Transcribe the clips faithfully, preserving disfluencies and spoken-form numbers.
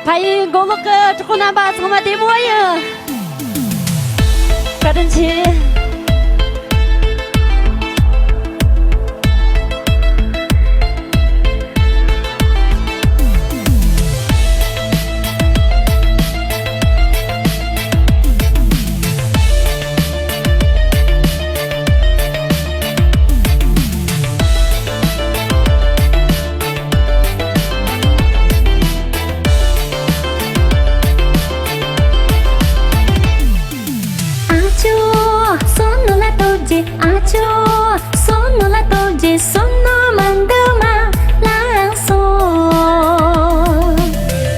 ཕ་ཡུལ་མགོ་ལོག་གི་གྲོགས་པོ་རྣམ་པ་ཚང་མ་བདེ་མོ་ཡིན། བཀའ་དྲིན་ཆེ། ཨ་ཅོ། བསོད་ནམས་ལ་རྡོ་རྗེ། ཨ་ཅོ། བསོད་ནམས་ལ་རྡོ་རྗེ། བསོད་ནམས་མ་འདུས་མ་ལགས་སོ།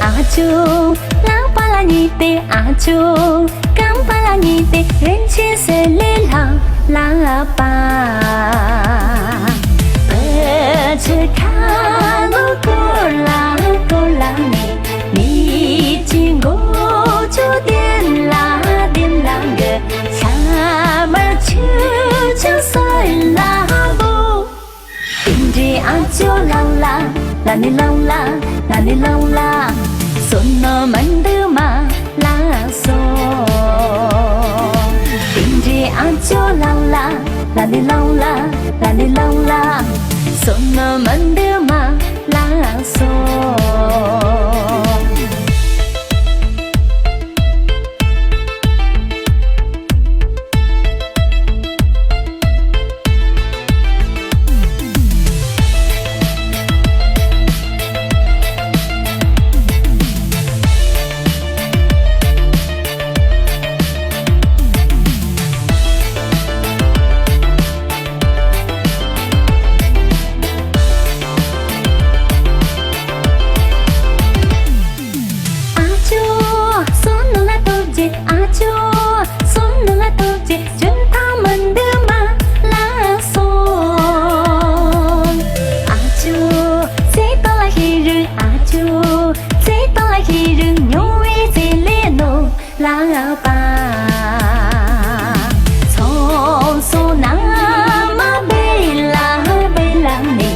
ཨ་ཅོ། ལག་པ་ལ་ཉེས་ཏེ། ཨ་ཅོ། རྐང་པ་ལ་ཉེས་ཏེ། རིན་ཆེན་གསེར་ལས་ལྷག་ལགས་པ། བུ་ཆུ་ཁ་ལོ་སྐོར་ལ་སྐོར་ལ་ནི། མི་གཅིག་མགོ་ཆུ་ལྡེམ་ལ་ལྡེམ་ལ་གི། ཤ་མར་ཆུ་ཆུ་སོལ་ལ་བུ། བསྟན་འགྲོའི་ཨ་ཅོ་ལགས་ལ། ལ་ནི་ལགས་ལ། ལ་ནི་ལགས་ལ། བསོད་ནམས་མ་འདུས་མ་ལགས་སོ། བསྟན་འགྲོའི་ཨ་ཅོ་ལགས་ལ། ལ་ནི་ལགས་ལ། ལ་ནི་ལགས་ལ། བསོད་ནམས་མ་འདུས་མ་ལགས་སོ། ཨ་ཅོ། བསོད་ནམས་ལ་རྡོ་རྗེ། ཨ་ཅོ། བསོད་ནམས་ལ་རྡོ་རྗེ། འཇོན་ཐང་མ་འདུས་མ་ལགས་སོ། ཨ་ཅོ། བརྩེ་དང་ལ་ཤེས་རུ། ཨ་ཅོ། བརྩེ་དང་ལ་ཤེས་རུ། མྱོང་བའི་རྩེ་ལས་ནོར་ལགས་པ། ཚོང་སོ་ན་མ་བེ་ལ་བེ་ལ་ནི།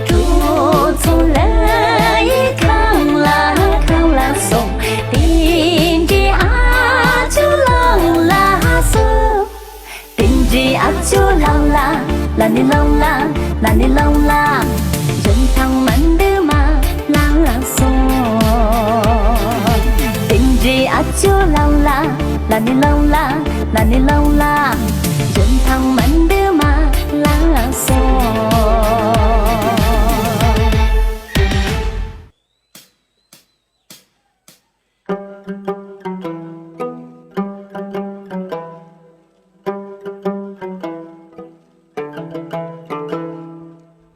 གྲོ་ཚོང་ལ་ཡི་ཁང་ལ་ཁང་ལ་སོང་། དེ་འདྲའི་ཨ་ཅོ་ལགས་ལ་སོ། དེ་འདྲའི་ཨ་ཅོ་ལགས་ལ། ལ་ནི་ལགས་ལ། ལ་ནི་ལགས་ལ། འཇོན་ཐང་མ་འདུས་མ་ལགས་སོ། དེ་འདྲའི་ཨ་ཅོ་ལགས་ལ། ལ་ནི་ལགས་ལ། ལ་ནི་ལགས་ལ། འཇོན་ཐང་མ་འདུས་མ་ལགས་སོ།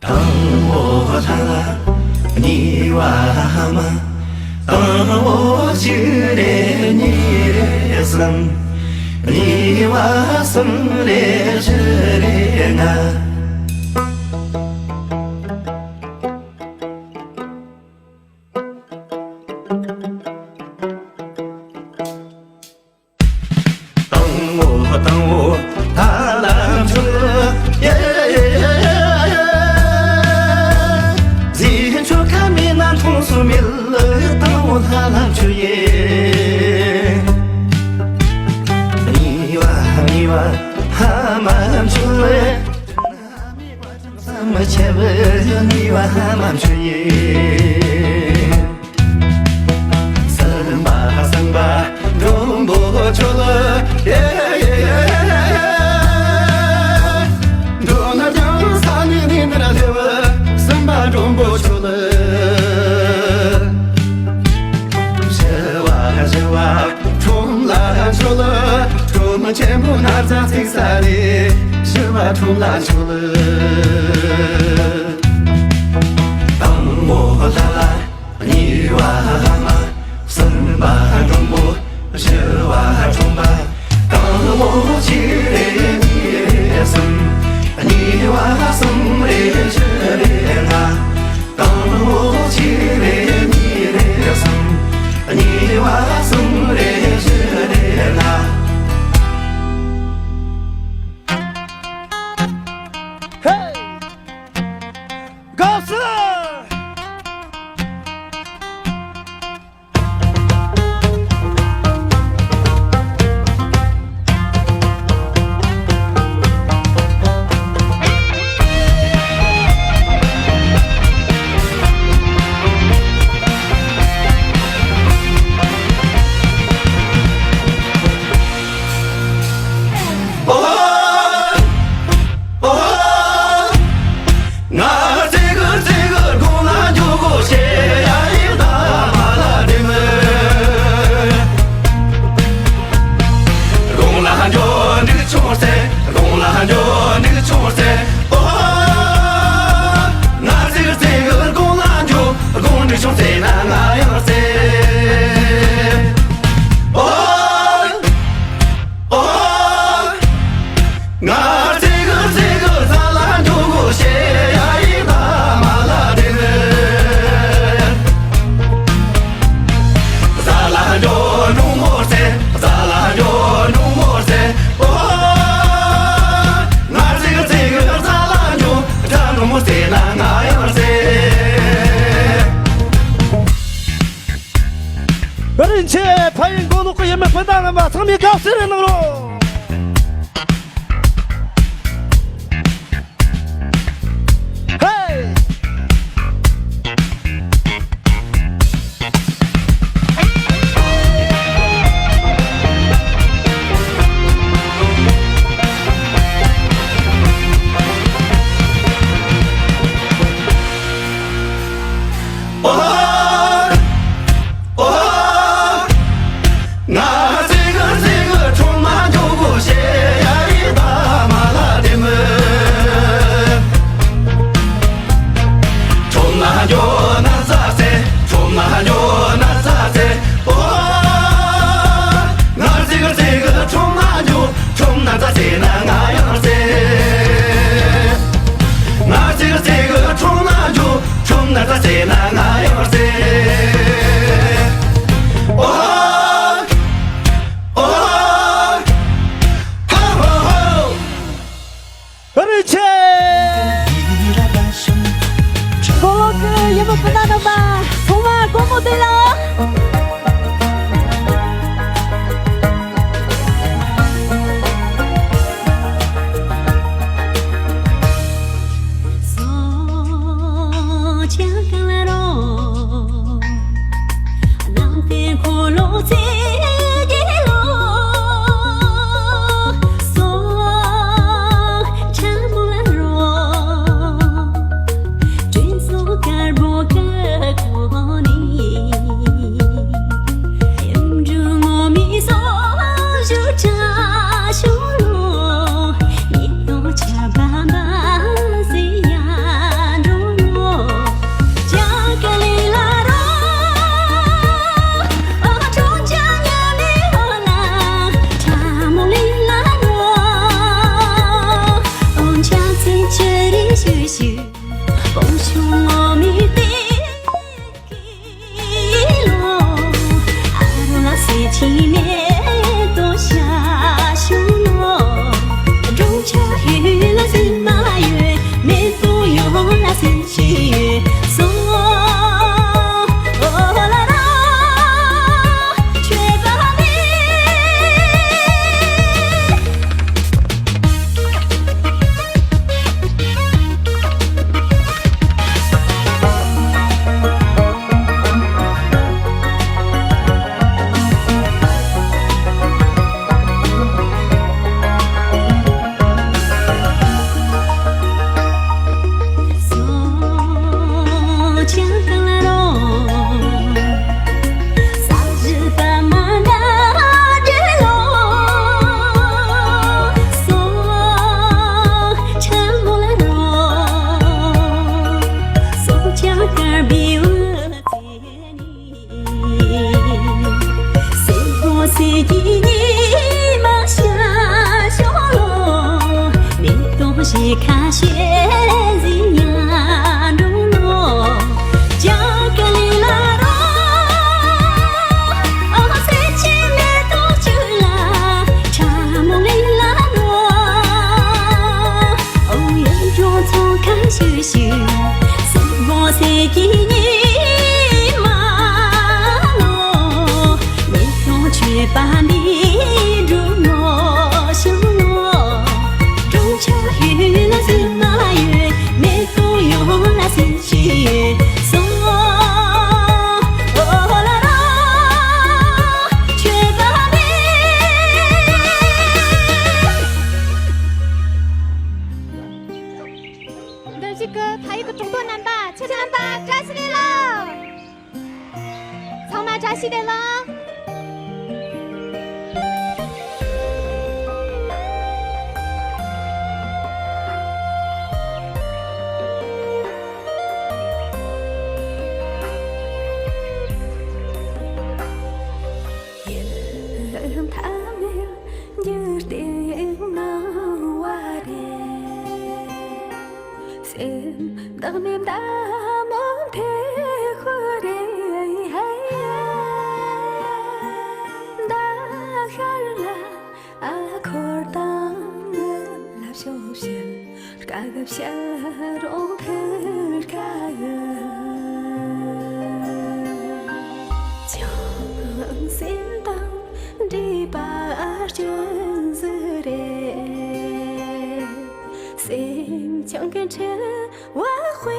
དང་པོ་ལྷ་ལ་གཉིས་པ་ཧ་མ། དང་པོ་གཅིག་རེ་གཉིས་རེ་གསུམ། གཉིས་པ་གསུམ་རེ་བཞི་རེ་ལྔ། དང་པོ་དང་པོ་ཐར་ལམ་ཆོས། གཟིགས་ཆོས་ཁ་མིན་ན་མཐོང་སོ་མེད། དང་པོ་ཐར་ལམ་ཆོས་ཡིན། གཉིས་པ་གཉིས་པ་ཧ་མ་ཆོས། བསམ་མི་ཁྱབ་པའི་ནུས་པ་ཧ་མ་ཆོས་ཡིན། གསུམ་པ་གསུམ་པ་མགྲོན་པོ་ཆོས་ལ། མགྲོན་ན་ཀྱང་ས་ནི་ནི་ནི་ར་ལེ་བ། གསུམ་པ་མགྲོན་པོ་ཆོས་ལ། བཞི་བ་བཞི་བ་ཁྲོམ་ལ་ཆོས་ལ། ཁྲོམ་ཆེན་པོ་ནར་ཚ་ཚིག་ས་རེ། བཞི་བ་ཁྲོམ་ལ་ཆོས་ལ། དང་པོ་ལྷ་ལ། གཉིས་པ་ལྷ་མ། གསུམ་པ་མགྲོན་པོ། བཞི་བ་ཁྲོམ་པ། དང་པོ་གཅིག་རེ་གཉིས་རེ་གསུམ། གཉིས་པ་གསུམ་རེ་བཞི་རེ་ལྔ། དང་པོ་གཅིག་རེ་གཉིས་རེ་གསུམ། གཉིས་པ་གསུམ་རེ་བཞི་རེ་ལྔ། ཧེ། ཆེ། ཕ་ཡི་མགོ་ལོག་གི་ཡུལ་མི་སྤུན་ཟླ་རྣམ་པ་ཚང་མས་དགའ་བསུ་རེ་གནང་རོགས། ཧེ། བཀྲ་ཤིས་བདེ་ལེགས། མགོ་ལོག་གི་ཡུལ་མི་སྤུན་ཟླ་རྣམ་པ་ཚང་མ་སྒོར་མོ་སྟེར་ལ། འདི་བཞུགས་ཀྱི་ཕ་ཡུལ་གྱི་གྲོགས་པོ་རྣམ་པ། ཁྱེད་རྣམ་པ་བཀྲ་ཤིས་བདེ་ལེགས། ཚང་མ་བཀྲ་ཤིས་བདེ་ལེགས། ཡུན་ཐུང་མིན་འགྱུར་ཏེ་སྣང་བ་རེད། སེམས་བདག་མེད་མདའ་མོ་ཐེ་ཧུ་རེད། ཀུན་ཁྲོལ་བ་དཔེ་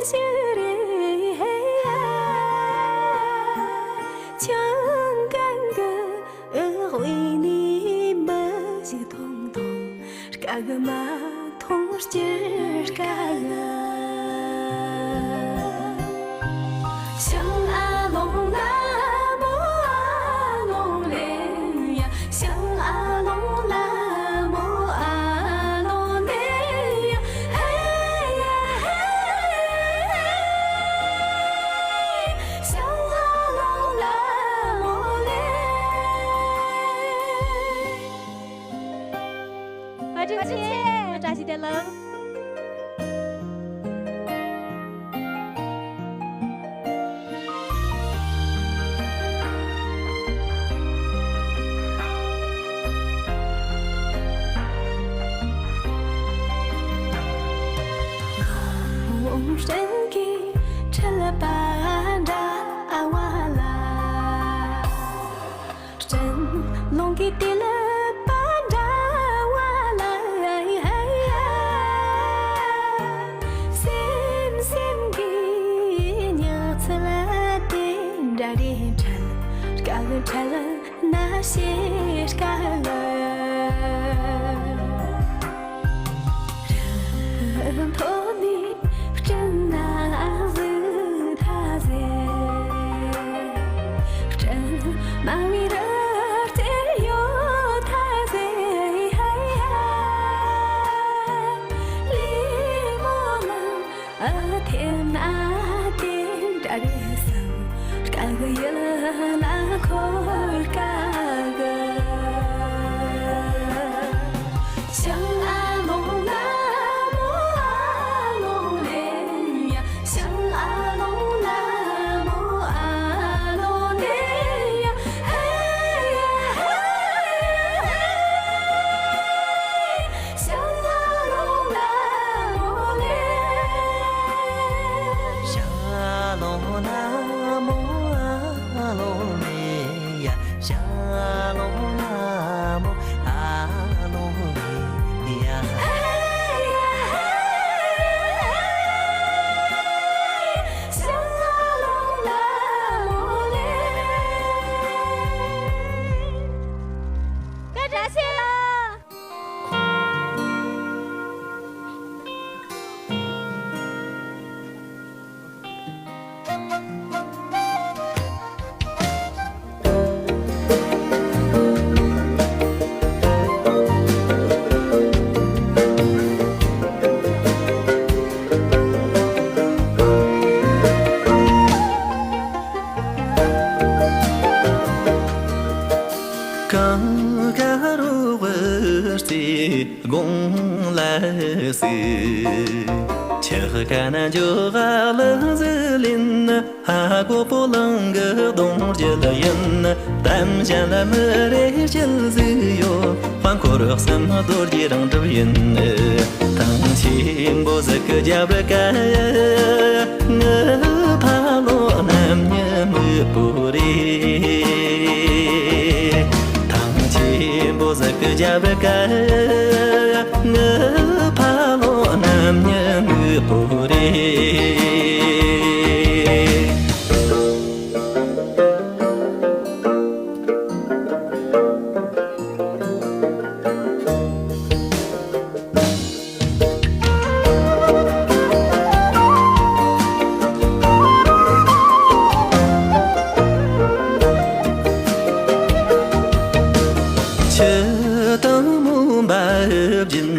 ཞིག་རེད། ཧེ་ཡ། ཆང་གང་གི་དབུས་ནས་མི་ཞིག་མཐོང་མཐོང་། དཀའ་གི་མ་མཐོང་སྤྱིར་དཀའ་གི། ཞང་ཨ་ལོང་ལ་མོ་ཨ་ལོང་ལེ་ཡ། ཞང་ཨ་ལོང་ལ་མོ་ཨ་ལོང་ལེ་ཡ། ཧེ་ཡ་ཧེ། ཞང་ཨ་ལོང་ལ་མོ་ལེ། བཀྲ་ཤིས་བདེ་ལེགས། སྤྲིན་གྱིས་འཁྲིལ་བ་འདྲ་བ་ལ། སྤྲིན་རླུང་གིས་བསྡུས་པ་འདྲ་བ་ལ། སེམས་སེམས་ཀྱི་ཉག་ཚལ་དེ་འདྲ་རེ་འཕྲལ་དཀའ་གི། འཕྲལ་ན་ཞེ་དཀའ་གི། རི་མཐོ་ནས་སྤྲིན་ནག་བཟོས་ཐལ་ཟེར། སྤྲིན་དམའ་བའི་རི་རྩེར་ཡོད་ཐལ་ཟེར། ལས་མོ་ལ་ཨ་ཐེ་ན་དེ་འདྲ་རེད་བསམ། དཀའ་གི། ཡིད་ལ་འཁོར་དཀའ་གི། ཞང་ཨ་ལོང་ལ་མོ་ཨ་ལོང་ལེ་ཡ། ཞང་ཨ་ལོང་ལ་མོ་ཨ་ལོང་ལེ་ཡ། ཧེ་ཡ་ཧེ། ཞང་ཨ་ལོང་ལ་མོ་ལེ། ཞང་ཨ་ལོང་ལ་མོ་ཨ་ལོང་ལེ་ཡ། ཞང་ཨ་ལོང་ལ་མོ་ཨ་ལོང་ལེ་ཡ། ཞང་ཨ་ལོང་ལ་མོ་ལེ། སྐད་གྲགས་ཆེ་ལ། གངས་དཀར་རོ་བར་རྩེ་དགུང་ལ་གསོལ། ཆུ་ཁ་ན་འཇོ་ག་ལ་ཟི་ལིན། ཧ་གོ་པོ་ལང་གི་གདུང་རྒྱུད་ཡིན། གཏམ་གཞན་ལ་མི་རེ་སྐྱེལ་ཟིག་ཡོད། དཔལ་འཁོར་གསུམ་རྡོ་རྗེ་རང་གྲུབ་ཡིན། ཐང་ཆེན་པོ་ཟིག་གི་རྒྱབ་ཀ་ངའི་ཕ་ལོ་རྣམ་གཉིས་མིག་པོ་རེད། ཐང་ཆེན་པོ་ཟིག་གི་རྒྱབ་ཀ་ངའི་ཕ་ལོ་རྣམ་གཉིས་མིག་པོ་རེད། ཆུ་དྭངས་མོ་འབབ་བཞིན་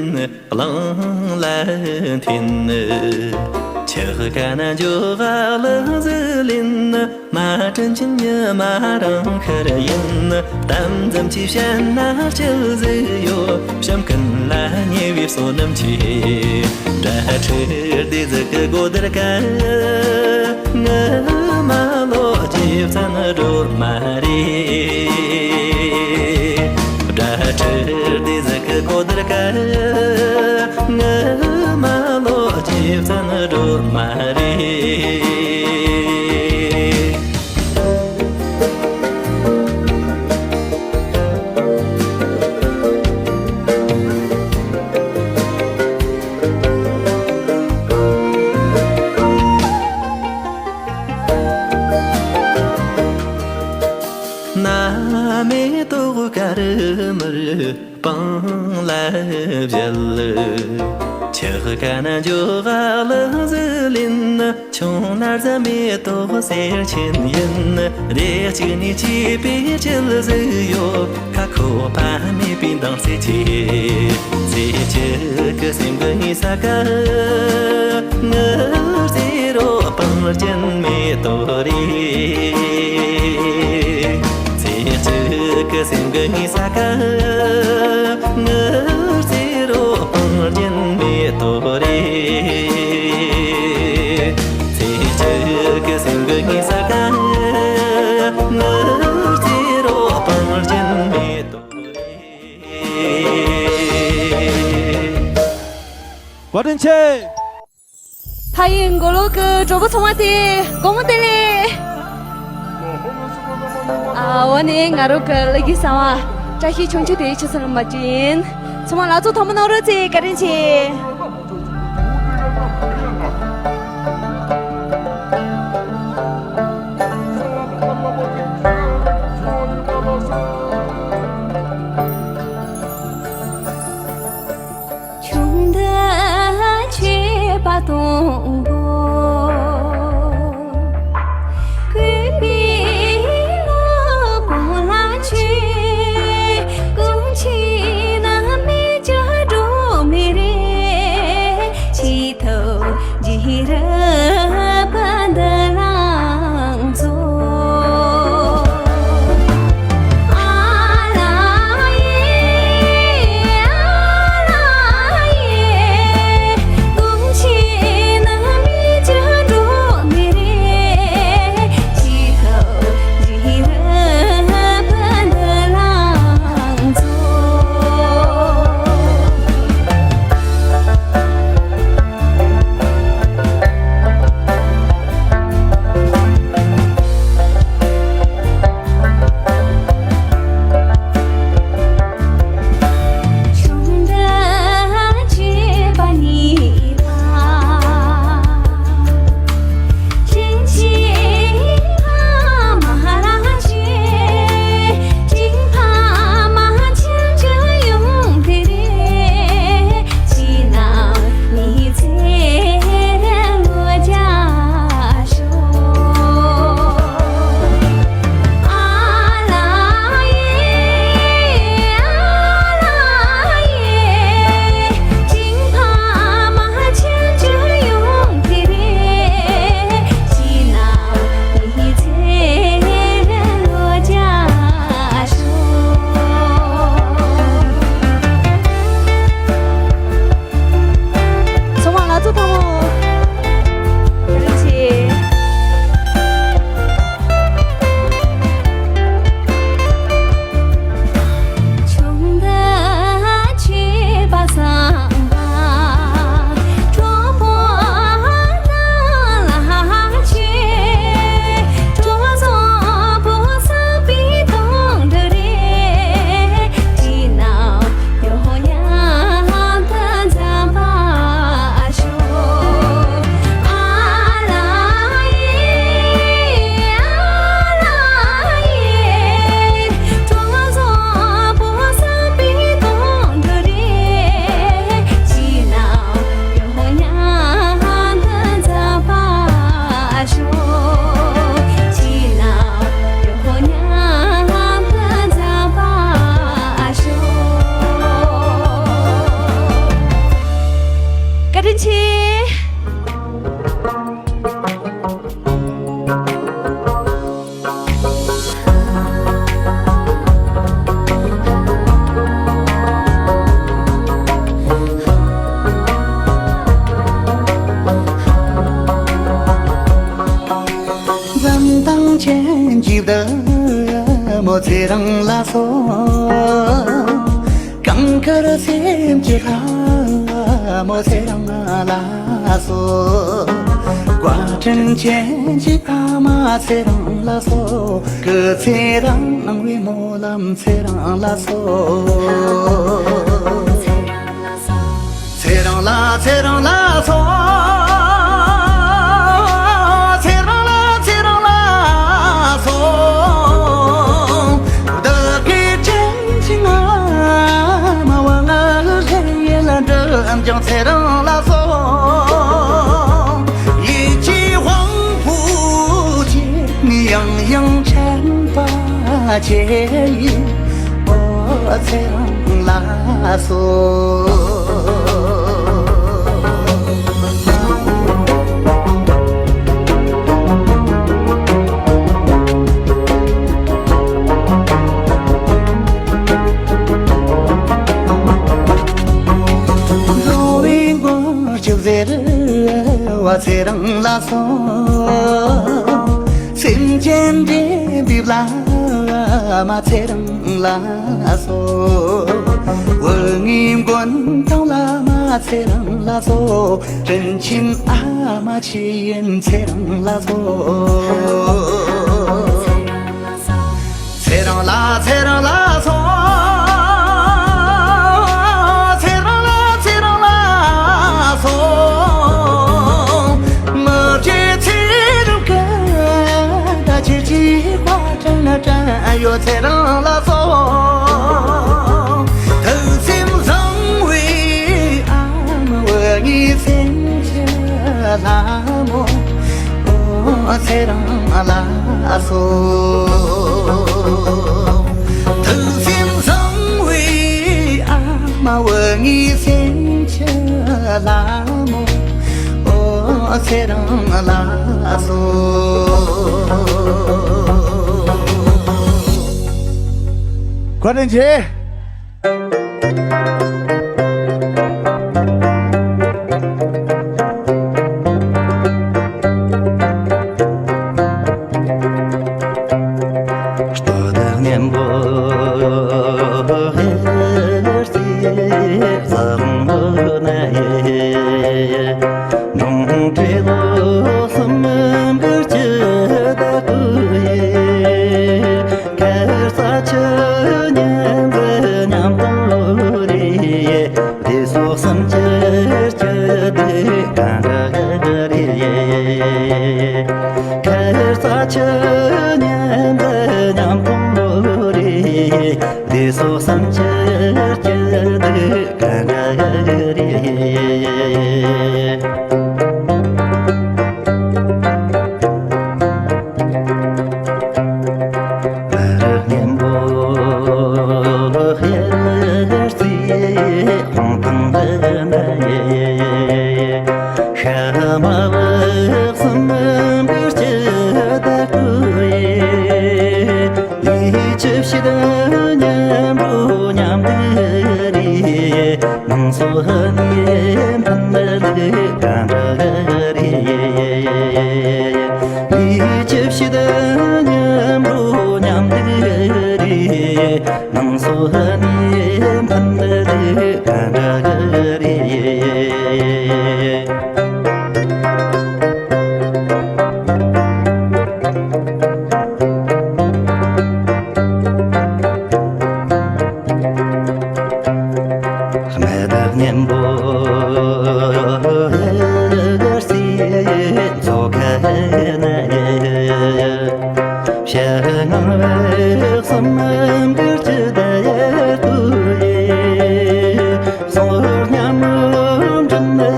གླིང་ལ་འཐེན། ཆུ་ཁ་ན་འཇོ་ག་ལ་ཟི་ལིན། མ་དྲིན་ཆེན་ཉི་མ་རང་ཤར་ཡིན། གཏམ་འཛོམས་ཀྱི་བཤད་ན་སྐྱིད་ཟིག་ཡོད། བྱམས་ཀུན་ལ་ཉེ་བའི་བསོད་ནམས་ཆེ། དགྲ་ཁྲིར་བདེ་ཟིག་གི་གོ་བརྡར་ཀ་ངའི་མ་ལོ་རྗེ་བཙན་སྒྲོལ་མ་རེད། དགྲ་ཁྲིར་བདེ་ཟིག་གི་གོ་བརྡར་ཀ་ངའི་མ་ལོ་རྗེ་བཙན་སྒྲོལ་མ་རེད། སྤང་ལ་བཞད། ཆུ་ཁ་ན་འཇོ་ག་ལ་ཟི་ལིན། ཆུང་ན་རྫ་མེ་ཏོག་སེར་ཆེན་ཡིན། རེ་གཅིག་ནི་བཅས་པའི་ཆུ་ཟིག་ཡོད། ཁ་ཁོ་ཕ་མེད་པའི་མདངས་སེ་ཆེ། ཚེ་གཅིག་གི་སེམས་ཀྱི་ངོས་ས་ཀ། ངུར་ཟེར་རོ་སྤང་རྒྱན་མེ་ཏོག་རེད། ཚེ་གཅིག་གི་སེམས་ཀྱི་ངོས་ས་ཀ། ངུར་ཟེར་རོ་སྤང་རྒྱན་མེ་ཏོག་རེད། ཚེ་གཅིག་གི་སེམས་ཀྱི་ངོས་ས་ཀ། ངུར་ཟེར་རོ་སྤང་རྒྱན་མེ་ཏོག་རེད། བཀའ་དྲིན་ཆེ། ཕ་ཡུལ་མགོ་ལོག་གི་གྲོགས་པོ་ཚང་མ་དེ་སྒོ་མོ་དེ་ལས། ཨ་འོ་ནས་ང་རང་གི་ལ་གི་གསང་བ་བཀྲ་ཤིས་ཆུང་ཆུང་དེ་ཆུ་ཚོད་ལ་མ་བྱིན། ཚང་མ་ལ་ཚོ་ཐང་མོ་གནང་རོགས་ཚེ་བཀའ་དྲིན་ཆེ། ཆུང་དུ་ཆེ་བ་དང་པོ། གུས་པའི་སློབ་དཔོན་ལ་ཆེ། སྐུ་མཁྱེན་ན་མི་བཅུ་འགྲོ་མི་རེ། ཆེ་ཐོག་རྗེས་རབས་འདི་ལང་ཚོ། ཨ་ལ་ཡེ། ཨ་ལ་ཡེ། སྐུ་མཁྱེན་ན་མི་བཅུ་འགྲོ་མི་རེ། ཆེ་ཐོག་རྗེས་རབས་འདི་ལང་ཚོ། ཚང་མ་ལ་ཚོ་ཐང་མོ། བཀའ་དྲིན་ཆེ། ཆུང་དུ་ཆེ་བ་བཟང་བ། གྲོགས་པོ་ལ་ཆེ། གྲོགས་བཟང་པོ་བསགས་པའི་དོན་དུ་རེད། བཀའ་དྲིན་ཆེ། འཛུམ་མདངས་ཅན་གྱི་བདུད་མོ་ཚེ་རིང་ལ་སོགས། གངས་དཀར་སེམས་ཀྱི་ལྷ་མོ་ཚེ་རིང་ལ་སོགས། བཀའ་དྲིན་ཅན་གྱི་ཕ་མ་ཚེ་རིང་ལ་སོགས། སྐུ་ཚེ་རིང་བའི་སྨོན་ལམ་ཚེ་རིང་ལ་སོགས། ཚེ་རིང་ལ་ཚེ་རིང་ལ་སོགས། ཚེ་རིང་ལ་ཚེ་རིང་ལ་སོགས། བདག་གི་ཅན་གྱི་ང་ ཆེ་ཡིན། ཨོ་ཚེ་རིང་ལ་སོགས། འགྲོ་བའི་མགོན་སྐྱོབ་ཟེར་བ་ཚེ་རིང་ལ་སོགས། སེམས་ཅན་འདྲེན་པའི་བླ་མ་ཚེ་རིང་ལ་སོགས། དབུ་ལྔའི་མགོན་དང་བླ་མ་ཚེ་རིང་ལ་སོགས། དྲིན་ཆེན་ཨ་མ་ཆོས་དབྱིངས་ཚེ་རིང་ལ་སོགས། ཚེ་རིང་ལ་ཚེ་རིང་ལ་སོགས། ཚེ་རིང་ལ་ཚེ་རིང་ལ་སོགས། མི་བརྗེད་ཚེ་རིང་གི་ད་ཁྱེད་ཀྱི་བཀའ་དྲིན་ལ་དྲན་ཡོད། ཚེ་རིང་ལ་སོགས། ཐུགས་སེམས་བཟང་བའི་ཨ་མ་བུ་ངའི་སེམས་ཀྱི་ལྷ་མོ། ཨོ་ཚེ་རིང་ལ་སོགས། ཐུགས་སེམས་བཟང་བའི་ཨ་མ་བུ་ངའི་སེམས་ཀྱི་ལྷ་མོ། ཨོ་ཚེ་རིང་ལ་སོགས། བཀའ་དྲིན་ཆེ། ཁ་ས་ཆུ་མཉམ་དུ་མཉམ་དུ་རེད། བདེ་སོགས་སེམས་ཀྱི་སྐྱིད་སྡུག་གང་ག་རེད། ཁ་ས་ཆུ་མཉམ་དུ་མཉམ་དུ་རེད། བདེ་སོགས་སེམས་ཀྱི་སྐྱིད་སྡུག་གང་ག་རེད། ནང་སོ་ནི་ཕན་ལ་གང་ག་རེད། ཡིད་ཆེས་ཤིག་མཉམ་རུ་མཉམ་འདུག་རེད། ནང་སོ་ནི་ཕན་ལ་གང་ག་རེད། སྨད་སྙན་པོ་སྲིད་མཚོ་ཁ་ན། ཞལ་ངང་བས་སམ་གར་གྱི་དེ་ཡར་དུ་ཡེ། སོང་སྙམ་མོ་འདྲ་ནི་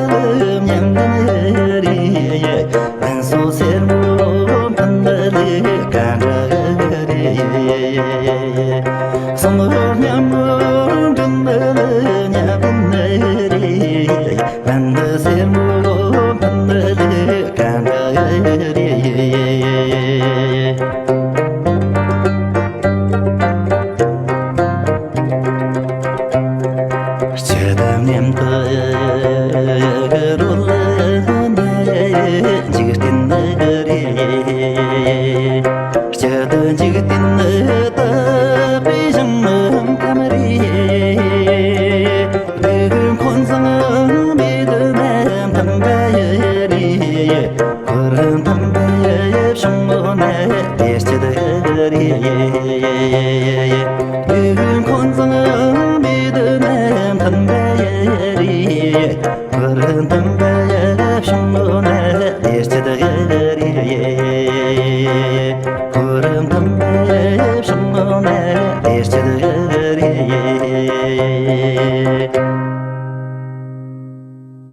མཉམ་འདི་ནི་རེད། ཨན་སོ་སེར་མོ་ཕན་ལ་ལི་ག་འདྲ་རེད། སོང་སྙམ་མོ་འདྲ་ནི་མཉམ་འདི་ནི་རེད། ཨན་སེར་མོ་ཕན་ལ་ལི་ག་འདྲ་རེད། སྐྱིད་མཉམ་དུ་རོལ་ནས་འཇིག་རྟེན་ནི་རེད། སྐྱིད་འཇིག་རྟེན་ནི་དག་པའི་ཞིང་ཁམས་རེད། སྡུག་འཁོན་བཟང་མེད་ན་ཕན་པ་རེད། འཁོར་ཐམས་ཅད་བྱུང་ན་བདེ་སྐྱིད་རེད། སྡུག་འཁོན་བཟང་མེད་ན་ཕན་པ་རེད། འཁོར་ཐམས་ཅད་བྱུང་ན་བདེ་སྐྱིད་རེད། འཁོར་ཐམས་